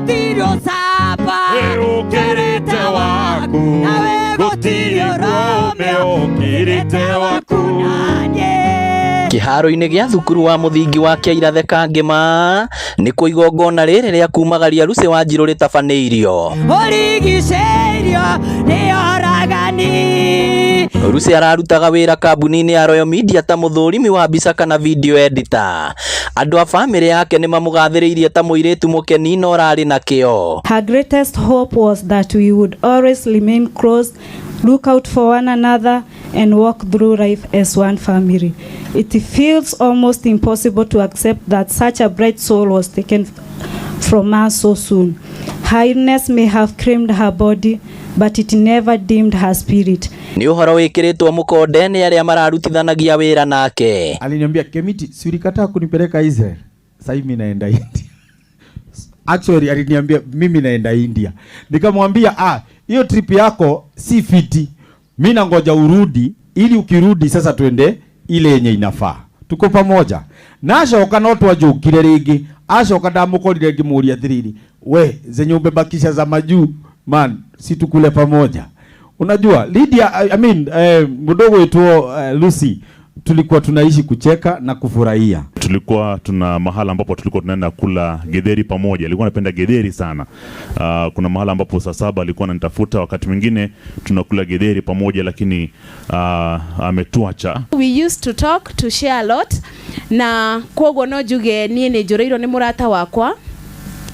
Gũtirĩ ũcamba Ũkĩrĩte waku. Nawe gũtirĩ ũrũme Ũkĩrĩte waku. Naniĩ. Kĩharo-inĩ gĩa thukuru wa mũthingi wa Kĩairathe Kangĩma nĩkuo igongona rĩrĩ rĩa kumagaria Lucy Wanjirũ rĩtabanĩirio. Ũrigicĩirio nĩ oragani. Lucy ararutaga wĩra kambuni-inĩ ya Royal Media ta mũthũrimi wa mbica kana video editor. Andũ a bamĩrĩ yake nĩ mamũgathĩrĩirie ta mũirĩtu mũkeni na ũrarĩ na kĩo. Her greatest hope was that we would always remain close, look out for one another, and walk through life as one family. It feels almost impossible to accept that such a bright soul was taken from us so soon. Her illness may have claimed her body, but it never dimmed her spirit. Nĩ ũhoro wĩkĩrĩtwo mũkonde nĩ arĩa mararutithanagia wĩra nake. Aliniambia, "Kemiti, si ulikataa kunipeleka Israel? Sasa mimi naenda India." Actually aliniambia, "Mimi naenda India." Nikamwambia, "Ah, hiyo trip yako si fiti. Mimi nangoja urudi ili ukirudi sasa twende ile yenye inafaa." Tuko pamoja. Na acoka no twanjũkire rĩngĩ. Acoka ndamũkorire ngĩmũria atĩrĩrĩ, "We, zenye umebakisha za majuu, man, si tukule pamoja?" Unajua Lydia, I mean, mdogo wetu Lucy, tulikuwa tunaishi kucheka na kufurahia. Tulikuwa tuna mahala ambapo tulikuwa tunaenda kula githeri pamoja. Alikuwa anapenda githeri sana. Kuna mahala ambapo saa 7 alikuwa ananitafuta, wakati mwingine tunakula githeri pamoja, lakini ametuacha. We used to talk, to share a lot, na koguo no njuge niĩ nĩ njũrĩirwo nĩ mũrata wakwa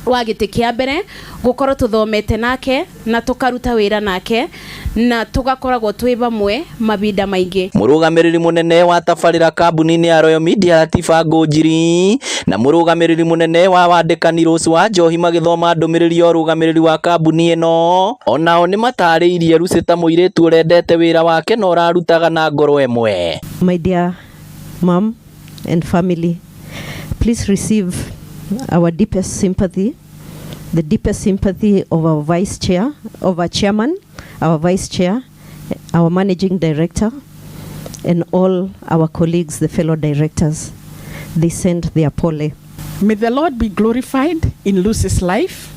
wa gĩtĩ kĩa mbere gũkorwo tũthomete nake na tũkaruta wĩra nake na tũgakoragwo twĩ vamwe mahinda maingĩ. Mũrũgamĩrĩri mũnene wa tabarĩra kambuni-inĩ ya Royal Media Latifa Ngũnjiri na mũrũgamĩrĩri mũnene wa wandĩkani Rose wa Njohi magĩthoma ndũmĩrĩri ya ũrũgamĩrĩri wa kambuni ĩno, onao nĩ matarĩirie Lucy ta mũirĩtu ũrendete wĩra wake na ũrarutaga na ngoro ĩmwe. My dear mom and family, please receive our deepest sympathy, the deepest sympathy of our vice chair, of our chairman, our vice chair, our managing director, and all our colleagues, the fellow directors. They send their pole. May the Lord be glorified in Lucy's life.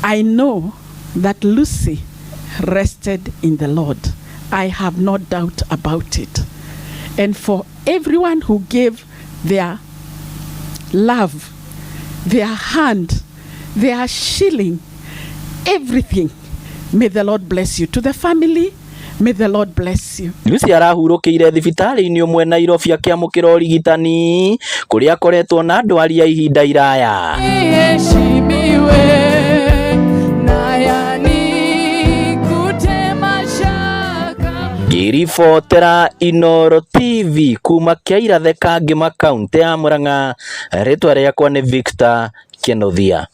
I know that Lucy rested in the Lord. I have no doubt about it. And for everyone who gave their love, their hand, their shilling, everything, may the Lord bless you. To the family, may the Lord bless you. Lucy arahurũkĩire thibitarĩ-inĩ ũmwe Nairobi akĩamũkĩra ũrigitani kũrĩa akoretwo na ndwari ya ihinda iraya. Iheshimiwe na yanikute mashaka. Ngĩribotera Inooro TV kuma Kĩairathe Kangĩma, kaũntĩ ya Murang'a, rĩtwa rĩakwa nĩ Victor Kenothia.